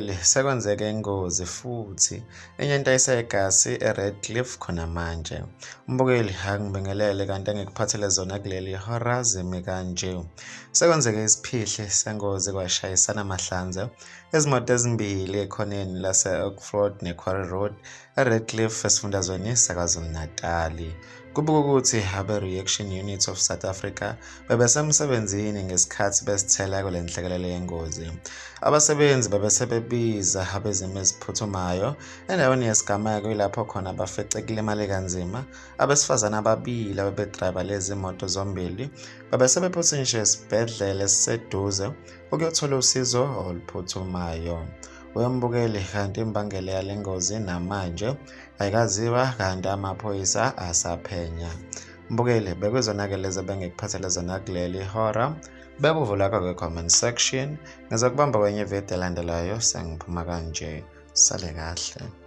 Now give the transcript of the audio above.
Wembukeli, sekwenzeke ingozi futhi enye isegasi eRedcliff khona manje. Mbukeli, angibingelele kanti engikuphathele zona kuleli hora zimi kanje. Sekwenzeke isiphihli sengozi kwashayisana mahlanze izimoto ezimbili ekhoneni lase-Oakford neQuarry Road eRedcliff esifundazweni saKwaZulu-Natali. Kubikwa ukuthi abe-Reaction Unit of South Africa bebesemsebenzini ngesikhathi besithela kule nhlekelele yengozi. Abasebenzi bebesebebiza abezimo eziphuthumayo endaweni yesigameko, ilapho khona bafice kulimale kanzima abesifazane ababili abebedrayiva lezi moto zombili. Babesebephuthunyiswe esibhedlela esiseduze ukuyothola usizo oluphuthumayo. Wembukeli, kanti imbangela yale ngozi namanje ayikaziwa, kanti amaphoyisa asaphenya. Mbukeli, bekuzona-ke lezi ebengikuphathele zona kuleli hora. Beka uvo lwakho kwi-comment section. Ngizokubamba kwenye ividiyo elandelayo. Sengiphuma kanje, sale kahle.